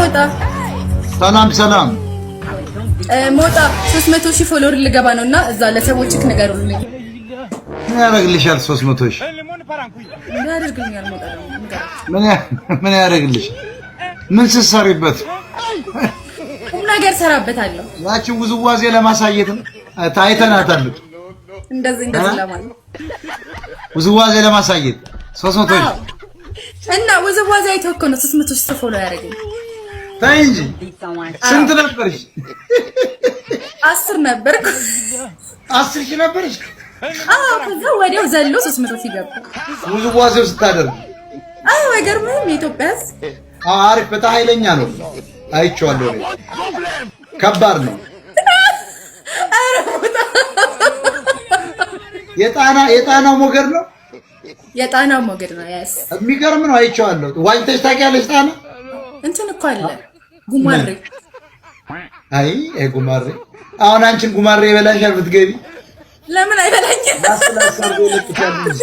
ሞጣ። ሰላም ሰላም። ሞጣ፣ 300 ሺህ follower ልገባ ነው እና እዛ ለሰዎች ንገሩልኝ። ምን ያደርግልሻል? 300 ሺህ? ምን ያደርግልኛል? ሞጣ ደግሞ ንገራቸው። ምን ያደርግልሽ? ምን ስትሰሪበት? ቁም ነገር ሰራበታለሁ። ያችን ውዝዋዜ ለማሳየት ነው። ታይተናታል። እንደዚህ እንደዚህ ለማለት። ውዝዋዜ ለማሳየት 300 ሺህ? አዎ። እና ውዝዋዜ አይተው እኮ ነው 300 ሺህ follow ያደረገኝ። ተይ እንጂ፣ ስንት ነበርሽ? 10 ነበርኩ። 10,000 ነበርሽ? አዎ፣ ከዛ ወዲያው ዘሎ 300 ሺህ ገባ። ውዝዋዜው ስታደርግ? አዎ፣ አይገርምህም? የኢትዮጵያ ሕዝብ። አሪፍ፣ በጣም ኃይለኛ ነው። አይቼዋለሁ እኔ። ከባድ ነው። ኧረ ሞጣ። የጣናው ሞገድ ነው። የጣናው ሞገድ ነው። Yes. የሚገርም ነው። አይቼዋለሁ። ዋኝተሽ ታውቂያለሽ ጣና? እንትን እኮ አለ፣ ጉማሬ። አይ ጉማሬ፣ አሁን አንቺን ጉማሬ ይበላሻል ብትገቢ። ለምን አይበላኝም? ላስ ላስ አድርጎ ይለቅሻል እንጂ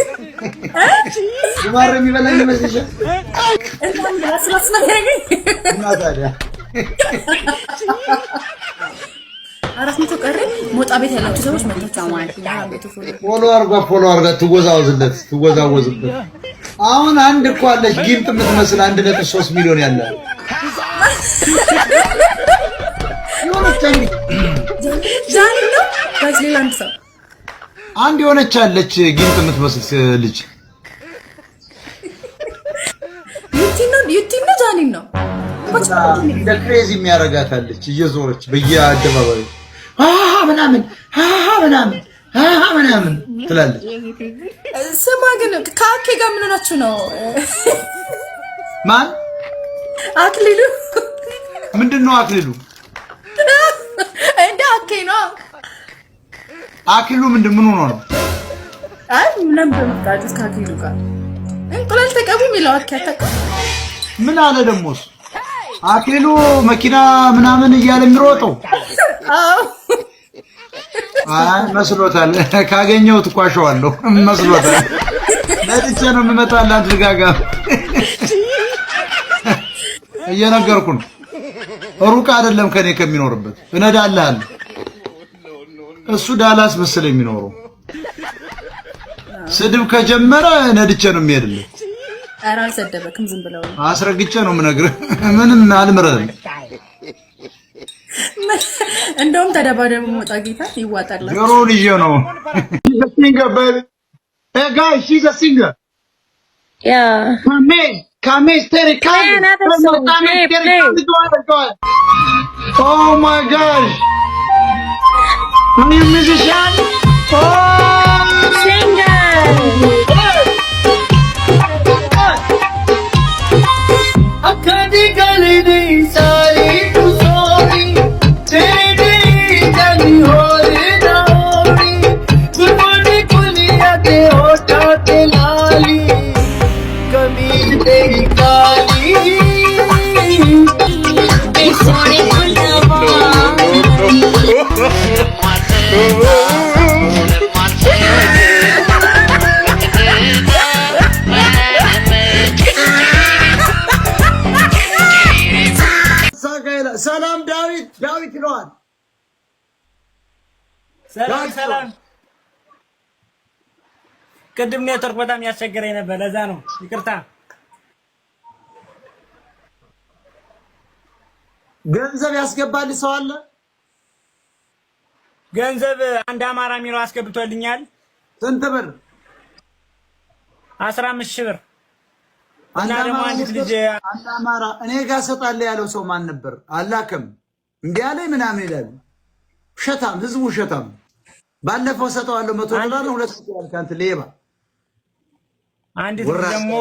ጉማሬ የሚበላኝ ይመስልሻል? እንትን ላስላስ ነው ያደረገኝ። እና ታዲያ። 400 ቀረኝ። ሞጣ ቤት ያላችሁ ሰዎች መታችሁ 400 follow። Follow አርጓ፣ follow አርጋ፣ ትወዛወዝለት፣ ትወዛወዝበት። አሁን አንድ እኮ አለች ጊንጥ የምትመስል 1.3 ሚሊዮን ያለ የሆነች አንድ ጃኒ ነው guys፣ ሌላ አንድ ሰው። አንድ የሆነች አለች ጊንጥ የምትመስል ልጅ። ዩቲ ነው፣ ዩቲ ነው፣ ጃኒ ነው። እንደ crazy የሚያረጋት አለች፣ እየዞረች በየአደባባዩ አሃ ምናምን፣ አሃ ምናምን፣ አሃ ምናምን ትላለች። ስማ ግን ከአኬ ጋር ምን ሆናችሁ ነው? ማን? አክሊሉ። ምንድን ነው አክሊሉ? እንደ አኬ ነው። አክሊሉ ምንድን ምን ሆኖ ነው? አይ ምንም፣ በመጣጩት ከአክሊሉ ጋር እንቁላል ተቀቡ የሚለው አኬ አታውቅም? ምን አለ ደግሞ እሱ? አክሊሉ መኪና ምናምን እያለ የሚሮጠው? አዎ። አይ መስሎታል። ካገኘሁት እኳሸዋለሁ። መስሎታል። ነድቼ ነው የምመጣልህ። አንተ ልጋጋ፣ እየነገርኩ ነው። ሩቅ አይደለም ከኔ ከሚኖርበት፣ እነዳልሃለሁ። እሱ ዳላስ መሰለኝ የሚኖረው። ስድብ ከጀመረ ነድቼ ነው የሚሄድልህ። ኧረ አልሰደበክም፣ ዝም ብለው ነው። አስረግጬ ነው የምነግርህ። ምንም አልምርህም። እንደውም ተደባደቡ፣ ሞጣ ጌታ ይዋጣላል። ጆሮውን ይዤ ነው። She's a singer, baby. Hey guys, she's a singer. Yeah. Come, come, steady, Play come. another song. Play, play. Oh my gosh. Are you a musician? Oh! Singer. ਅੱਖਾਂ ਦੀ ਗੱਲ ਨਹੀਂ ਸਾਰੀ, ਤੂੰ ਸੋਹਣੀ, ਤੇਰੇ ਜਿਹੀ ਜਾਨੀ ਹੋਰ ਨਾ ਹੋਣੀ। ਗੁਰਬਾਂ ਦੀ ਕੁਲੀਆਂ ਤੇ ਹੋਠਾਂ ਤੇ ਲਾਲੀ, ਕਮੀਜ਼ ਤੇਰੀ ਕਾਲੀ। ਵੇ ਸੋਹਣੇ ਗੁਲਾਬਾਂ। ሰላም ዳዊት፣ ዳዊት ይለዋል። ሰላም ሰላም። ቅድም ኔትወርክ በጣም ያስቸገረኝ ነበር፣ ለዛ ነው፣ ይቅርታ። ገንዘብ ያስገባል ሰው አለ? ገንዘብ አንድ አማራ የሚለው አስገብቶልኛል። ስንት ብር? 15,000 ብር። እና ደግሞ አንዲት ልጅ አንድ አማራ እኔ ጋር እሰጣለሁ ያለው ሰው ማን ነበር? አላክም፣ እንዲህ አለኝ ምናምን ይላል። ውሸታም፣ ህዝቡ ውሸታም። ባለፈው ሰጠዋለሁ 100 ዶላር ነው 200 ያልክ አንተ ሌባ። አንዲት ልጅ ደግሞ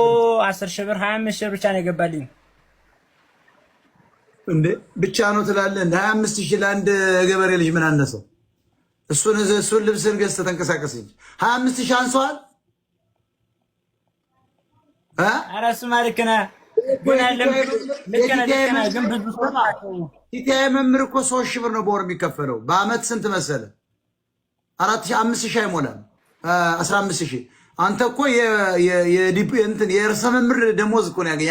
10,000 ብር፣ 25,000 ብር ብቻ ነው የገባልኝ። እንዴ ብቻ ነው ትላለህ? እንደ 25,000 ለአንድ ገበሬ ልጅ ምን አነሰው? እሱን ልብስን ገዝተህ ተንቀሳቀስ እንጂ 25,000 አንሰዋል? ኧረ እሱማ ልክ ነህ፣ ግን ልክ ነህ፣ ልክ ነህ፣ ግን ብዙ ሰው TTI መምህር እኮ 3,000 ብር ነው በወር የሚከፈለው። በአመት ስንት መሰለ? 4,000፣ 5,000 አይሞላም። 15,000። አንተ እኮ እንትን የርዕሰ መምህር ደሞዝ እኮ ነው ያገኘ።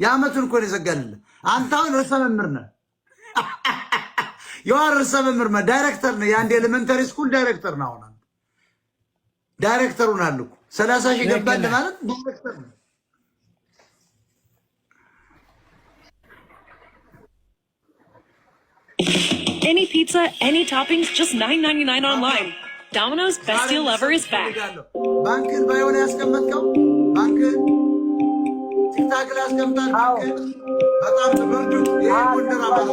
የአመቱን እኮ ነው የዘጋልልህ። አንተ አሁን ርዕሰ መምህር ነህ። የዋር ርዕሰ መምህር ነህ፣ ዳይሬክተር ነህ። የአንድ elementary school ዳይሬክተር ነህ። አሁን አንተ ዳይሬክተር ሆነሃል እኮ። 30,000 ገባልህ ማለት ዳይሬክተር ነህ። Any pizza, any toppings, just $9.99 online. Domino's best deal ever is back. ባንክን ባይሆን ያስቀመጥከው ባንክን TikTok ላይ ያስቀምጣል። ባንክን በጣም እርዱት። ይሄ ጎንደር አማራ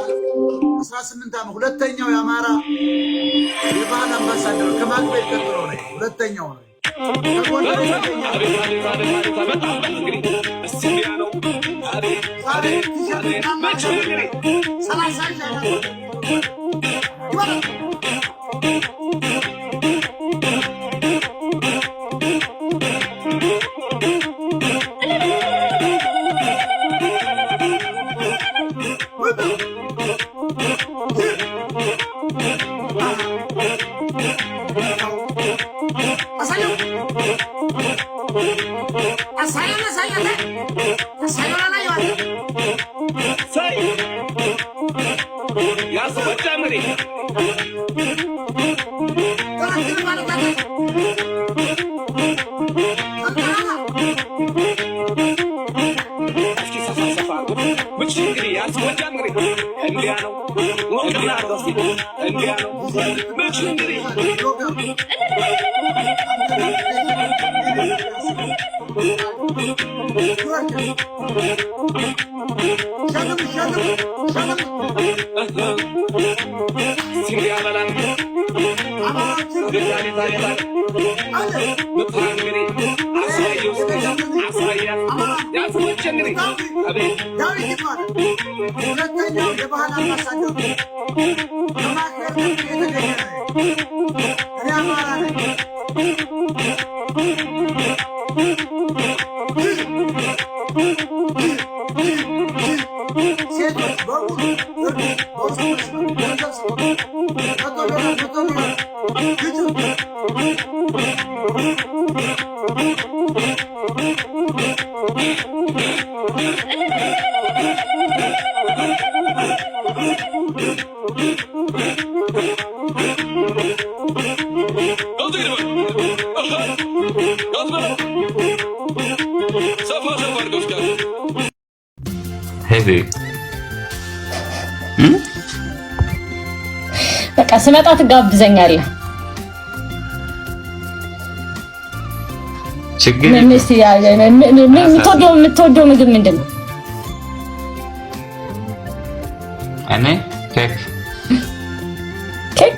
18 ዓመት ሁለተኛው የአማራ የባህል አምባሳደር ከማክቤል ቀጥሎ ነው። ሁለተኛው ነው። ከጎንደር የተገኘ ዛሬ ቲሸርት 30,000 ይበላል። አሳየው አሳየው አሳየው አሳየው አላየው። ሸልም ሸልም ሸልም። አማራችን አለ። ዳዊት ይባላል። ሁለተኛው የባህል አምባሳደር ከማክበር የተገኘ ነው። እኔ አማራ ነኝ። ሴቶች በሙሉ እርዱ። በውስጥ መስመር ገንዘብ ስጡ። $100፣ $100 ግጩ። Heavy. በቃ ስመጣ ትጋብዘኛለህ። ችግር ምን እስቲ የምትወደው ምግብ ምንድን ነው? እኔ ኬክ። ኬክ?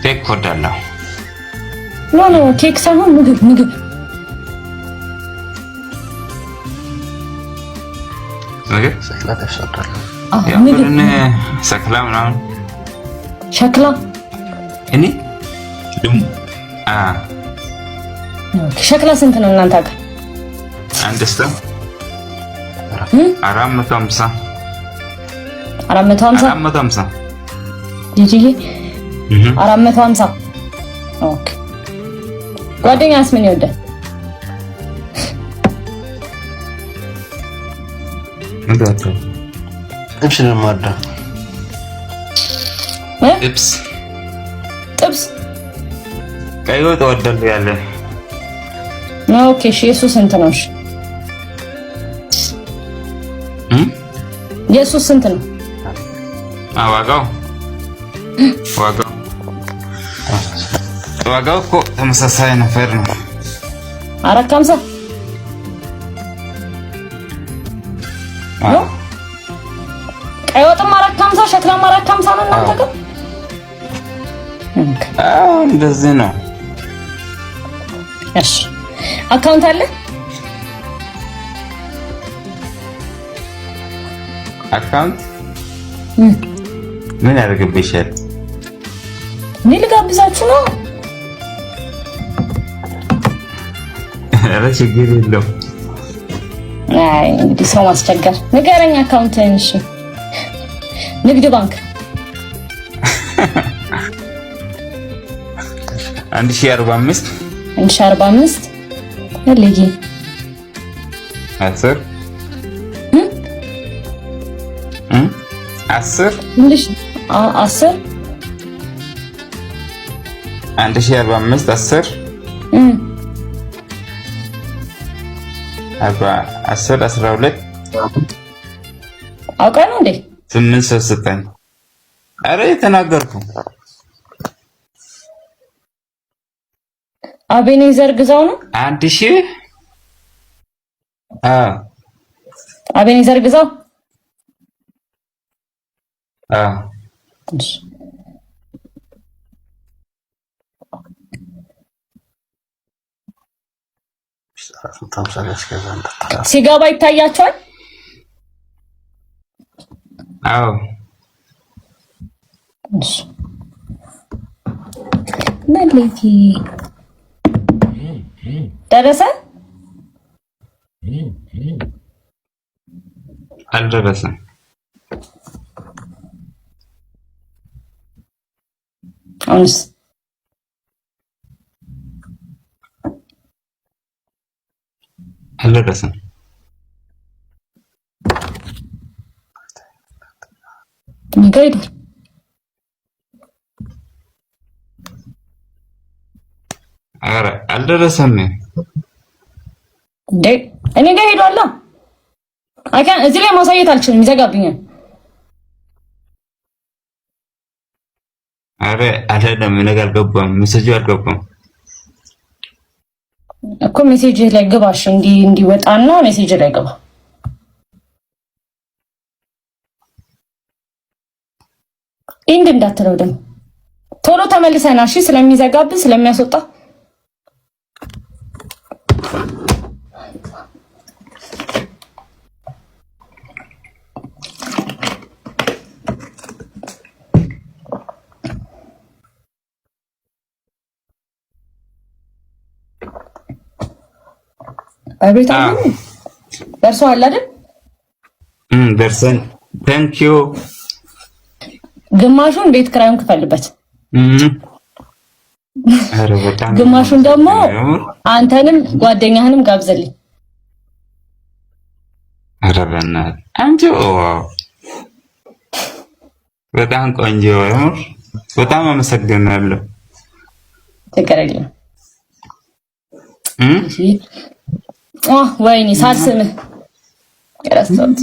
ኬክ እወዳለሁ። No, ኬክ ሳይሆን ምግብ ምግብ። ምግብ? አዎ። ያው ምግብ። እኔ ሸክላ ምናምን። ሸክላ? እኔ ድም አ ሸክላ ስንት ነው እናንተ ጋር? አንድ ሰው 450። 450? 450። ጂጂዬ፣ 450፣ okay። ጓደኛስ ምን ይወዳል? ምንድን? ጥብስ ነው የምወደው። እ? ጥብስ። ጥብስ። ቀይ ወጥ እወዳለሁ ያለ። Okay፣ እሺ። የሱ ስንት ነው? እሺ። እም? የሱ ስንት ነው? ዋጋው እኮ ተመሳሳይ ነው፣ fair ነው። 450 ነው። ቀይ ወጥም 450፣ ሸክላም 450 ነው እናንተ ጋር? Okay። አዎ፣ እንደዚህ ነው። እሺ፣ account አለ? Account ምን ያደርግብሻል? እኔ ልጋብዛችሁ ነው። ኧረ ችግር የለውም። አይ እንግዲህ ሰው ማስቸገር። ንገረኝ አካውንትህን። እሺ፣ ንግድ ባንክ። 1045። 1045 ልይ። 10። 10 ትንሽ 10 1045 10 10 12 አውቀህ ነው እንዴ? 8 3 9። ኧረ የተናገርኩ አቤኔዘር ግዛው ነው። 1000 አዎ አቤኔዘር ግዛው። አዎ ሲገባ ይታያቸዋል። አዎ መሌቲ ደረሰ አልደረሰም። አሁንስ አልደረሰም። እኔ ጋ ሄዷል። ኧረ አልደረሰም። እንዴ እኔ ጋ ሄዷላ። አይ እዚህ ላይ ማሳየት አልችልም፣ ይዘጋብኛል። ኧረ አልሄደም። እኔ ጋ አልገባም። message ኡ አልገባም እኮ message ላይ ግባሽ እንዲወጣና message ላይ ግባ። end እንዳትለው ደግሞ ቶሎ ተመልሰና፣ እሺ፣ ስለሚዘጋብን ስለሚያስወጣ። ቤት ደርሶሃል አይደል? ደርሰን thank you። ግማሹን ቤት ክራዩን ክፈልበት፣ ግማሹን ደግሞ አንተንም ጓደኛህንም ጋብዘልኝ። ኧረ በእናትህ አንቺ በጣም ቆንጆ፣ በጣም አመሰግናለሁ። ችግር የለም። ወይኔ ሳልስምህ ረሳሁት።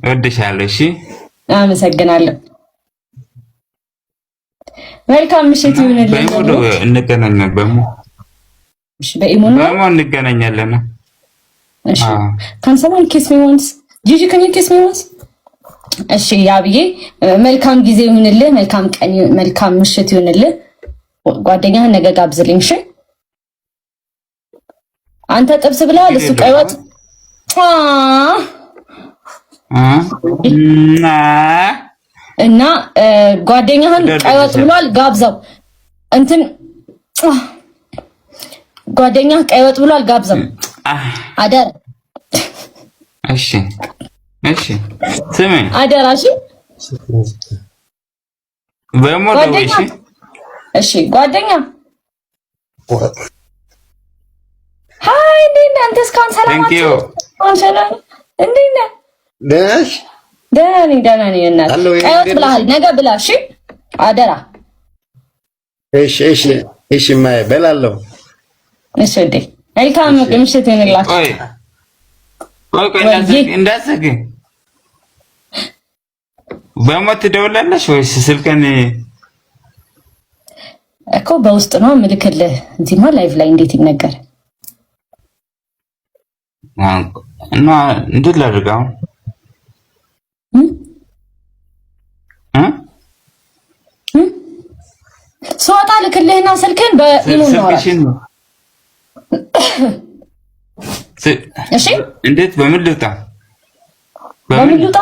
እወድሻለሁ። እሺ፣ አመሰግናለሁ። መልካም ምሽት ይሁንልህ። በኢሞ እንገናኛለን። በኢሞ እሺ፣ በኢሞ ነው፣ በኢሞ እንገናኛለን። እሺ፣ can someone kiss me once? ጂጂ, can you kiss me once? እሺ ያብዬ፣ መልካም ጊዜ ይሁንልህ። መልካም ቀን፣ መልካም ምሽት ይሁንልህ። ጓደኛህን ነገ ጋብዝልኝ። እሺ፣ አንተ ጥብስ ብለሃል፣ እሱ ቀይ ወጥ። እና ጓደኛህን ቀይ ወጥ ብሏል፣ ጋብዘው። እንትን ጓደኛህ ቀይ ወጥ ብሏል፣ ጋብዘው አደራ። እሺ እሺ፣ ስሚ አደራ። እሺ በሞ ደውይ። እሺ እሺ ጓደኛ፣ hi፣ እንዴት ነህ አንተ? እስካሁን ሰላም ሰላም፣ እንዴት ነህ? ደህና ነሽ? ደህና ነኝ፣ ደህና ነኝ። እናት ቀይ ወጥ ብለሃል፣ ነገ ብላ። እሺ አደራ። እሺ እሺ እሺ፣ እማዬ በላለሁ። እሺ ወዴ፣ መልካም ምሽት ይሁንላችሁ። ቆይ ቆይ ቆይ፣ እንዳትዘጊ። በሞ ትደውላለሽ ወይስ ስልክን? እኮ በውስጥ ነው ምልክልህ። እዚህማ live ላይ እንዴት ይነገር? እና እንዴት ላድርግ አሁን? እ ስወጣ ልክልህና ስልክህን በኢሞ እናወራለን። እሺ እንዴት በምን ልውጣ? በምን ልውጣ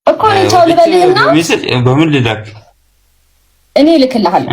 እኮ እኔ ቻው ልበልህና በምን ልላክ? እኔ እልክልሃለሁ።